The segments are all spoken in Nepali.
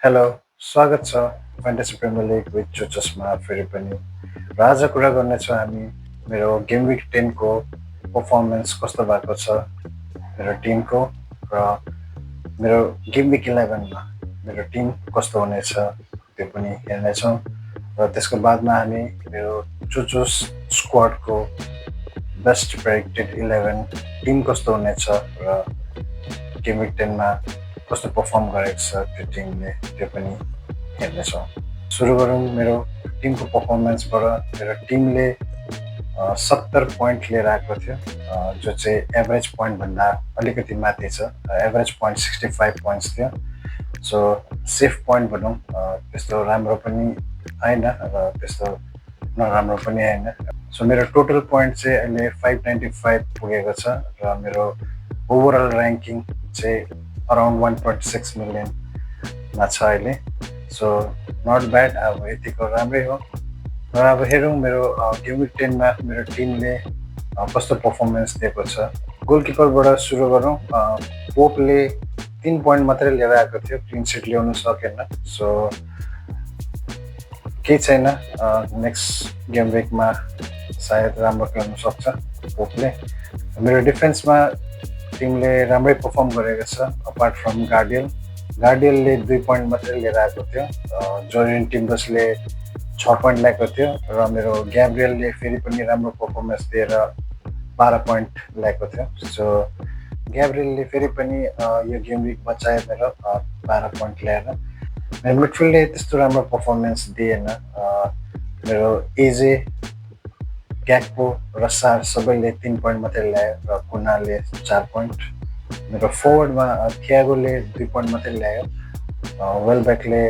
हेलो, स्वागत छ फ्यान्टेसी प्रिमियर लिग विथ चुचसमा फेरि पनि र आज कुरा गर्नेछौँ हामी मेरो गेम विक 10 को पर्फर्मेन्स कस्तो भएको छ मेरो टिमको र मेरो गेम विक 11 मा मेरो टिम कस्तो हुनेछ त्यो पनि हेर्नेछौँ र त्यसको बादमा हामी मेरो चुचुस स्क्वाडको बेस्ट प्रेडिक्टेड 11 टिम कस्तो हुनेछ र गेम विक 10 मा कस्तो पर्फर्म गरेको छ त्यो टिमले त्यो पनि हेर्नेछौँ। सुरु गरौँ मेरो टिमको पर्फर्मेन्सबाट। मेरो टिमले 70 पोइन्ट लिएर आएको थियो, जो चाहिँ एभरेज पोइन्टभन्दा अलिकति माथि छ। एभरेज पोइन्ट 65 पोइन्ट्स थियो। सो सेफ पोइन्ट भनौँ, त्यस्तो राम्रो पनि होइन र त्यस्तो नराम्रो पनि होइन। सो मेरो टोटल पोइन्ट चाहिँ अहिले 595 पुगेको छ र मेरो ओभरअल ऱ्याङ्किङ चाहिँ अराउन्ड 1.6 मिलियनमा छ अहिले। सो नट ब्याड, अब यतिको राम्रै हो। र अब हेरौँ मेरो गेम विक 10 मा मेरो टिमले कस्तो पर्फर्मेन्स दिएको छ। गोलकिपरबाट सुरु गरौँ। पोपले 3 पोइन्ट मात्रै लिएर आएको थियो, क्लिन सिट ल्याउनु सकेन। सो केही छैन, नेक्स्ट गेम विकमा सायद राम्रो खेल्न सक्छ पोपले। मेरो डिफेन्समा टिमले राम्रै पर्फर्म गरेको छ अपार्ट फ्रम गार्डियलले 2 पोइन्ट मात्रै लिएर आएको थियो। जोरिन टिम्बर्सले 6 पोइन्ट ल्याएको थियो र मेरो ग्याब्रियलले फेरि पनि राम्रो पर्फर्मेन्स दिएर 12 पोइन्ट ल्याएको थियो। सो ग्याब्रियलले फेरि पनि यो गेम विक बचायो मेरो 12 पोइन्ट ल्याएर। मेरो मिडफिल्डले त्यस्तो राम्रो पर्फर्मेन्स दिएन। मेरो एजे, ग्याक्पो र सार सबैले 3 पोइन्ट मात्रै ल्यायो र कुनाले 4 पोइन्ट। मेरो फोर्वर्डमा थियागोले 2 पोइन्ट मात्रै ल्यायो। वेलब्याकले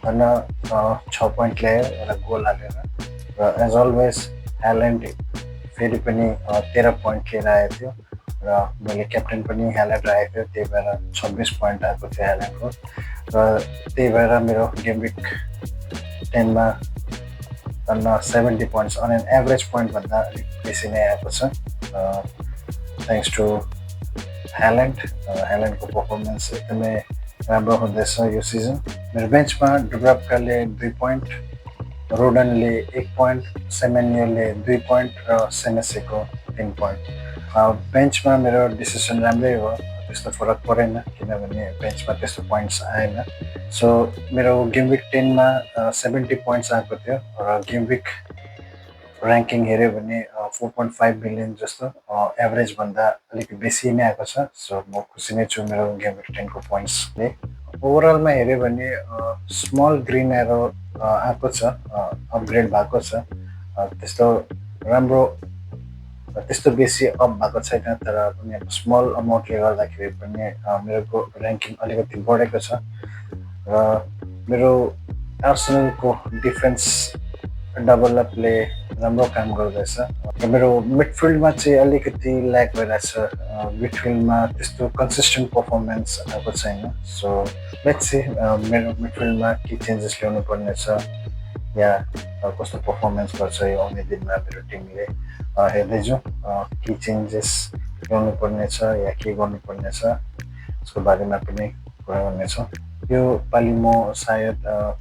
6 पोइन्ट ल्यायो र गोल हालेर। र एज अलवेज ह्याल्यान्ड फेरि पनि 13 पोइन्ट लिएर आएको थियो र मैले क्याप्टेन पनि ह्याल्यान्ड राखेको थियो, त्यही भएर 26 पोइन्ट आएको थियो ह्याल्यान्डको। र त्यही भएर मेरो गेम विक 10 मा 70 पोइन्ट्स अन एन एभरेज पोइन्टभन्दा अलिक बेसी नै आएको छ, थ्याङ्क्स टु ह्याल्यान्डको पर्फर्मेन्स एकदमै राम्रो हुँदैछ यो सिजन। मेरो बेन्चमा डुब्राप्काले 2 पोइन्ट, रोडनले 1 पोइन्ट, सेमेनियोले 2 पोइन्ट र सेनेसेको 3 पोइन्ट। बेन्चमा मेरो डिसिसन राम्रै हो, त्यस्तो फरक परेन किनभने बेन्चमा त्यस्तो पोइन्ट्स आएन। सो मेरो गेम विक 10 मा 70 पोइन्ट्स आएको थियो र गेम विक ऱ्याङ्किङ हेऱ्यो भने 4.5 मिलियन जस्तो एभरेजभन्दा अलिक बेसी नै आएको छ। सो म खुसी नै छु मेरो गेम विक 10 को पोइन्ट्सले। ओभरअलमा हेऱ्यो भने स्मल ग्रिन एरो आएको छ, अपग्रेड भएको छ। त्यस्तो राम्रो, त्यस्तो बेसी अप भएको छैन, तर पनि अब स्मल अमाउन्टले गर्दाखेरि पनि मेरो ऱ्याङ्किङ अलिकति बढेको छ। र मेरो आर्सेनलको डिफेन्स डेभलपले राम्रो काम गर्दैछ र मेरो मिडफिल्डमा चाहिँ अलिकति ल्याक भइरहेछ। मिडफिल्डमा त्यस्तो कन्सिस्टेन्ट पर्फर्मेन्स आएको छैन। सो लेट्स सी मेरो मिडफिल्डमा के चेन्जेस ल्याउनु पर्ने छ या कस्तो पर्फर्मेन्स गर्छ यो आउने दिनमा मेरो टिमले। हेर्दै जाउँ के चेन्जेस ल्याउनु पर्ने छ या के गर्नुपर्ने छ, यसको बारेमा पनि कुरा गर्नेछौँ। यो पालि म सायद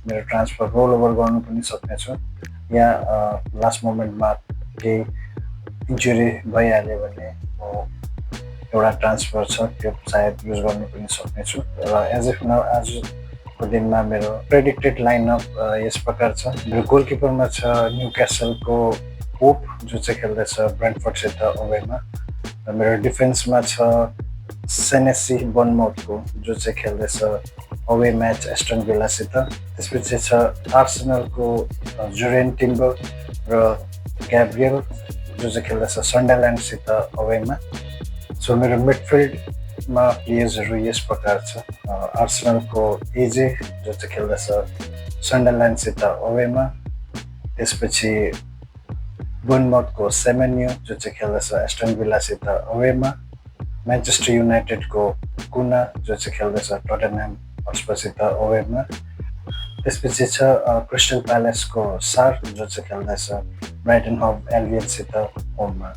मेरो ट्रान्सफर रोल ओभर गर्नु पनि सक्नेछु या लास्ट मोमेन्टमा केही इन्जुरी भइहाल्यो भने म एउटा ट्रान्सफर छ त्यो सायद युज गर्नु पनि सक्नेछु। र एज अफ नाउ आजको दिनमा मेरो प्रेडिक्टेड लाइनअप यस प्रकार छ। मेरो गोलकिपरमा छ न्युक्यासलको पोप, जो चाहिँ खेल्दैछ ब्रेन्टफोर्डसित अवेमा। र मेरो डिफेन्समा छ सेनेसी बर्नमाउथको, जो चाहिँ खेल्दैछ अवे म्याच एस्टन विलासित। त्यसपछि छ आर्सेनलको जोरेन टिम्बर र ग्याब्रियल, जो चाहिँ खेल्दैछ सन्डरल्यान्डसित अवेमा। सो मेरो मिडफिल्डमा प्लेयर्सहरू यस प्रकार छ। आर्सेनलको एजे, जो चाहिँ खेल्दैछ सन्डरल्यान्डसित अवेमा। त्यसपछि बर्नमाउथको सेमेनियो, जो चाहिँ खेल्दैछ एस्टन विलासित अवेमा। म्यान्चेस्टर युनाइटेडको कुना, जो चाहिँ खेल्दैछ टटेनह्याम हटस्परसित अवेमा। त्यसपछि छ क्रिस्टल प्यालेसको सार, जो चाहिँ खेल्दैछ ब्राइटन हभ एल्बियनसित होममा।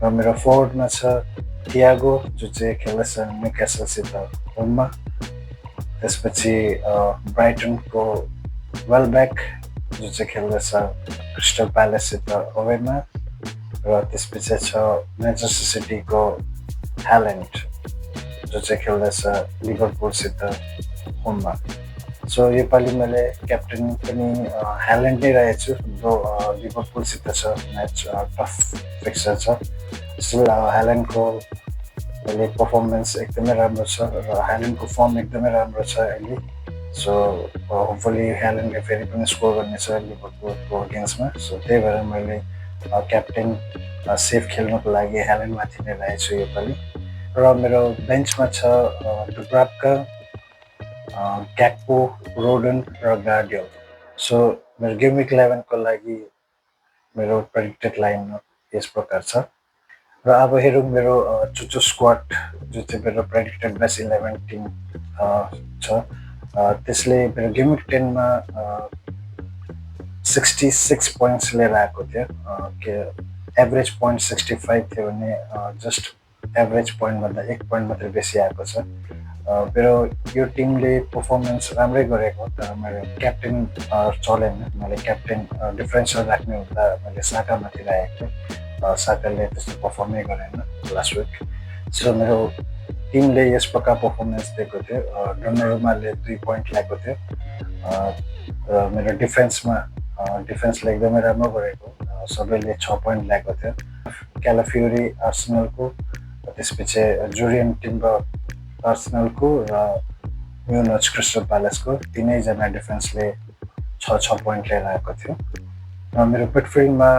र मेरो फोर्वर्डमा छ थियागो, जो चाहिँ खेल्दैछ न्युक्यासलसित होममा। त्यसपछि ब्राइटनको वेलब्याक जो चाहिँ खेल्दैछ क्रिस्टल प्यालेससित अवेमा, र त्यसपछि छ म्यान्चेस्टर सिटीको ह्याल्यान्ड जो चाहिँ खेल्दैछ लिभरपुलसित होममा। सो योपालि मैले क्याप्टेन पनि ह्याल्यान्ड नै रहेको छु, जो लिभरपुलसित छ म्याच, टफ फिक्चर छ। स्टिल ह्याल्यान्डको अहिले पर्फर्मेन्स एकदमै राम्रो छ र ह्याल्यान्डको फर्म एकदमै राम्रो छ अहिले। सो होपफुली ह्याल्यान्डले फेरि पनि स्कोर गर्नेछ लिभरपुलको अगेन्स्टमा। सो त्यही भएर मैले क्याप्टेन सेफ खेल्नुको लागि ह्याल्यान्डमाथि नै रहेको छु योपालि। र मेरो बेन्चमा छ डुब्राभका, ग्याक्पो, रोडन र गार्डियल। सो मेरो गेम विक 11को लागि मेरो प्रेडिक्टेड लाइन यस प्रकार छ। र अब हेरौँ मेरो चुचो स्क्वाड जो चाहिँ मेरो प्रेडिक्टेड बेस्ट 11 टिम छ। त्यसले मेरो गेम विक 10मा 66 पोइन्ट्स लिएर आएको थियो। एभरेज पोइन्ट 65 थियो भने जस्ट एभरेज पोइन्टभन्दा 1 पोइन्ट मात्रै बेसी आएको छ। मेरो यो टिमले पर्फर्मेन्स राम्रै गरेको, तर मेरो क्याप्टेन चलेन। मैले क्याप्टेन डिफरेन्सियल राख्ने हुँदा मैले साकामाथि राखेको थिएँ। साकाले त्यस्तो पर्फर्मै गरेन लास्ट विक। सो मेरो टिमले यस प्रकार पर्फर्मेन्स दिएको थियो। डोनारुमाले 2 पोइन्ट ल्याएको थियो र मेरो डिफेन्सले एकदमै राम्रो गरेको, सबैले 6 पोइन्ट ल्याएको थियो। क्यालाफियोरी आर्सेनलको, त्यसपछि जुरियन टिम्बर आर्सेनलको र म्युनच क्रिस्टल प्यालेसको, तिनैजना डिफेन्सले 6 पोइन्ट लिएर आएको थियो। र मेरो मिडफिल्डमा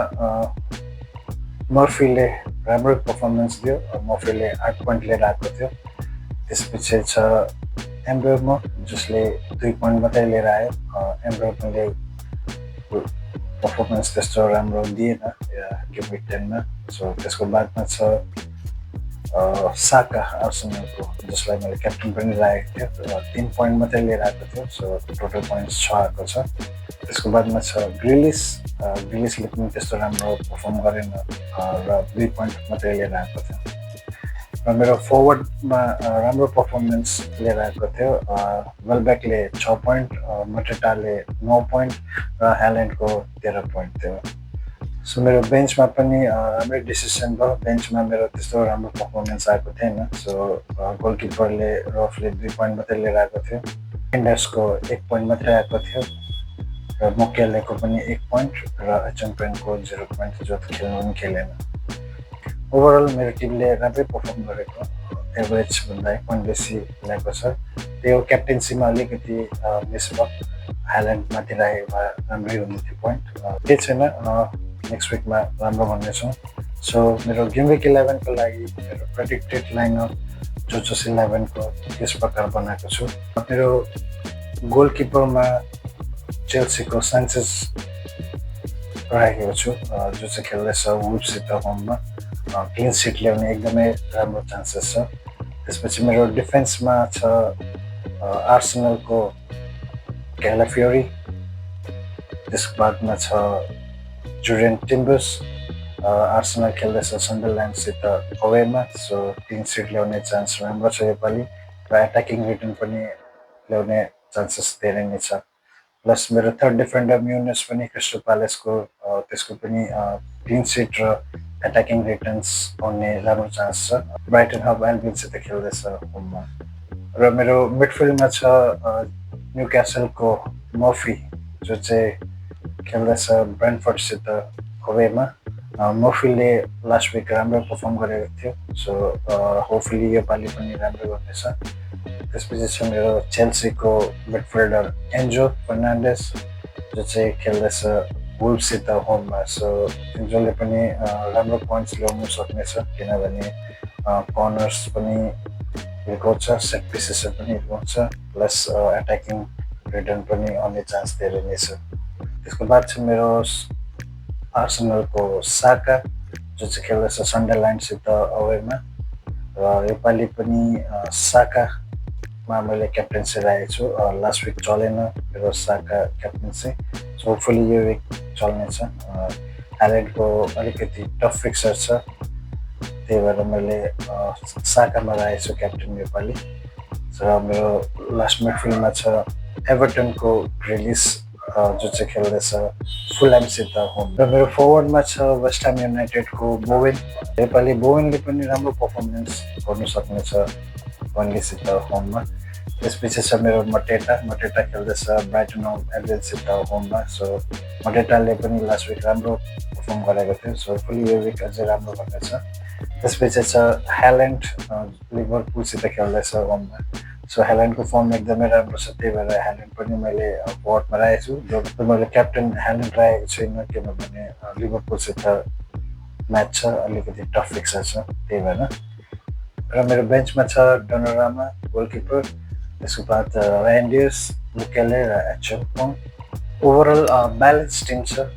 मर्फीले राम्रो पर्फर्मेन्स दियो, मर्फीले 8 पोइन्ट लिएर आएको थियो। त्यसपछि छ एम्ब्रोमो जसले 2 पोइन्ट मात्रै लिएर आयो। एम्ब्रोमोले पर्फर्मेन्स त्यस्तो राम्रो दिएन गेम विक 10मा। सो त्यसको बादमा छ साका आर्सेनलको, जसलाई मैले क्याप्टेन पनि राखेको थियो र 3 पोइन्ट मात्रै लिएर आएको थियो। सो टोटल पोइन्ट्स 6 आएको छ। त्यसको बादमा छ ग्रिलिसले पनि त्यस्तो राम्रो पर्फर्म गरेन र 2 पोइन्ट मात्रै लिएर आएको थियो। र मेरो फरवर्डमा राम्रो पर्फर्मेन्स लिएर आएको थियो वेलब्याकले 6 पोइन्ट, मटेटाले 9 पोइन्ट र ह्याल्यान्डको 13 पोइन्ट थियो। सो मेरो बेन्चमा पनि राम्रै डिसिसन भयो। बेन्चमा मेरो त्यस्तो राम्रो पर्फर्मेन्स आएको थिएन। सो गोलकिपरले रफले 2 पोइन्ट मात्रै लिएर आएको थियो। एन्डर्सको 1 पोइन्ट मात्रै आएको थियो र मोकेलेको पनि 1 पोइन्ट र एचम्पेनको 0 पोइन्ट, जो खेल्नु पनि खेलेन। ओभरअल मेरो टिमले राम्रै पर्फर्म गरेको, एभरेजभन्दा 1 पोइन्ट बेसी ल्याएको छ। त्यो क्याप्टेन्सीमा अलिकति मिस भयो, ह्याल्यान्डमाथि राखेको भए राम्रै हुने थियो पोइन्ट। केही छैन, नेक्स्ट विकमा राम्रो भन्नेछौँ। सो मेरो गेम विक 11को लागि मेरो प्रेडिक्टेड लाइनअप चोचोस 11को यस प्रकार बनाएको छु। मेरो गोलकिपरमा चेल्सीको सान्चेज राखेको छु, जो चाहिँ खेल्दैछ वुल्भ्ससित होममा। क्लिन सिट ल्याउने एकदमै राम्रो चान्सेस छ। त्यसपछि मेरो डिफेन्समा छ आर्सेनलको क्यालाफियोरी, त्यसको बादमा छ जुरियन टिम्बर्स। आर्सेनल खेल्दैछ सन्डरल्यान्डसित अवेमा। सो क्लिन सिट ल्याउने चान्स राम्रो छ योपालि, र एट्याकिङ रिटर्न पनि ल्याउने चान्सेस धेरै नै छ। प्लस मेरो थर्ड डिफेन्डर म्युनस पनि क्रिस्टल प्यालेसको, त्यसको पनि क्लिन सिट र एट्याकिङ रिटर्न्स आउने राम्रो चान्स छ। ब्राइटन हभ एल्बियनसित खेल्दैछ होममा। र मेरो मिडफिल्डमा छ न्युक्यासलको मर्फी, जो चाहिँ खेल्दैछ ब्रेन्टफोर्डसित अवेमा। मर्फीले लास्ट विक राम्रो पर्फर्म गरेको थियो। सो होपफुली योपालि पनि राम्रो गर्नेछ। त्यसपछि छ मेरो चेल्सीको मिडफिल्डर एन्जो फर्नान्डेस, जो चाहिँ खेल्दैछ वुल्भ्ससित होममा। सो एन्जोले पनि राम्रो पोइन्ट्स ल्याउनु सक्नेछ, किनभने कर्नर्स पनि हिर्काउँछ, सेट पिसेसहरू पनि हिर्काउँछ, प्लस एट्याकिङ रिटर्न पनि आउने चान्स धेरै नै छ। त्यसको बाद छ मेरो आर्सेनलको साका, जो चाहिँ खेल्दैछ सन्डरल्यान्डसित अवेमा। र योपालि पनि साकामा मैले क्याप्टेन्सी राखेको छु। लास्ट विक चलेन मेरो साका क्याप्टेन्सी, सो होपफुली यो विक चल्नेछ। ह्याल्यान्डको अलिकति टफ फिक्चर छ, त्यही भएर मैले साकामा राखेको छु क्याप्टेन योपालि। र मेरो लास्ट मिडफिल्डमा छ एभर्टनको ग्रिलिस जो चाहिँ खेल्दैछ फुलह्यामसित होम र मेरो फरवर्डमा छ वेस्ट ह्याम युनाइटेडको बोवेन। नेपाली बोवेनले पनि राम्रो पर्फर्मेन्स गर्नु सक्नेछ बर्नलीसित होममा। त्यसपछि छ मेरो मटेटा खेल्दैछ ब्राइटन अफ एल्बियनसित होममा। सो मटेटाले पनि लास्ट विक राम्रो पर्फर्म गरेको थियो, सो फुल्ली यो विक अझै राम्रो गर्नेछ। त्यसपछि छ ह्याल्यान्ड लिभरपुलसित खेल्दैछ होममा। सो ह्याल्यान्डको फर्म एकदमै राम्रो छ, त्यही भएर ह्याल्यान्ड पनि मैले फरवर्डमा राखेको छु। जो मैले क्याप्टेन ह्याल्यान्ड राखेको छैन किनभने लिभरपुलसित म्याच छ, अलिकति टफ फिक्सर छ, त्यही भएर। र मेरो बेन्चमा छ डोनारामा गोलकिपर, त्यसको बाद रायन डियस, मुकेले र एचोङ। ओभरअल ब्यालेन्स टिम छ,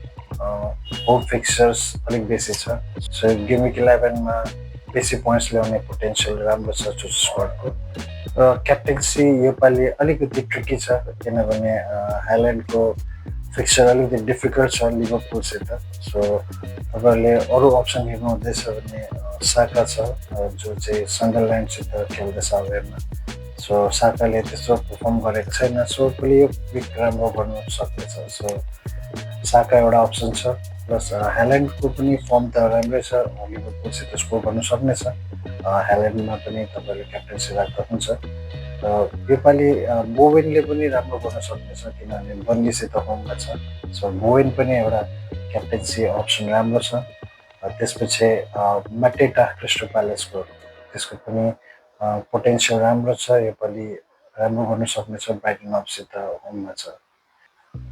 होप फिक्सर्स अलिक बेसी छ। सो गेम विक 11मा बेसी पोइन्ट्स ल्याउने पोटेन्सियल राम्रो छ चुज स्क्वाडको। र क्याप्टेन्सी योपालि अलिकति ट्रिकी छ किनभने ह्याल्यान्डको फिक्सर अलिकति डिफिकल्ट छ लिभरपुलसित। सो तपाईँहरूले अरू अप्सन हेर्नु हुँदैछ भने साका छ जो चाहिँ सन्डरल्यान्डसित खेल्दैछ अवेरमा। सो साकाले त्यस्तो पर्फर्म गरेको छैन, सो पनि यो विक राम्रो गर्नु सक्नेछ। सो साका एउटा अप्सन छ। प्लस ह्याल्यान्डको पनि फर्म त राम्रै छ, लिभरपुलसित स्कोर गर्नु सक्नेछ। ह्याल्यान्डमा पनि तपाईँले क्याप्टेन्सी राख्दा हुन्छ। र योपालि बोवेनले पनि राम्रो गर्न सक्नेछ किनभने बर्नलीसित होममा छ। सो बोवेन पनि एउटा क्याप्टेन्सी अप्सन राम्रो छ। त्यसपछि मटेटा क्रिस्टल प्यालेसको, त्यसको पनि पोटेन्सियल राम्रो छ, योपालि राम्रो गर्न सक्नेछ, ब्राइटन अफसित होममा छ।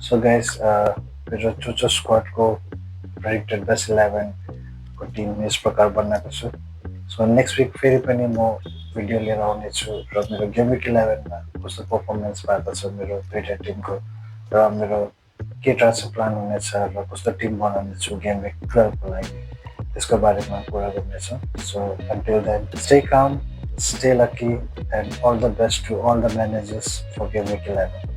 सो गाइस मेरो चुचो स्क्वाडको प्रेडिक्टेड बेस्ट 11 को टिम यस प्रकार बनाएको छु। सो नेक्स्ट विक फेरि पनि म भिडियो लिएर आउनेछु र मेरो गेम विक 11मा कस्तो पर्फर्मेन्स भएको छ मेरो दुईवटा टिमको, र मेरो के ट्रान्सफर प्लान हुनेछ र कस्तो टिम बनाउनेछु गेम विक 12 को लागि, त्यसको बारेमा कुरा गर्नेछु। So until then, stay calm, stay lucky, and all the best to all the managers for Game Week 11.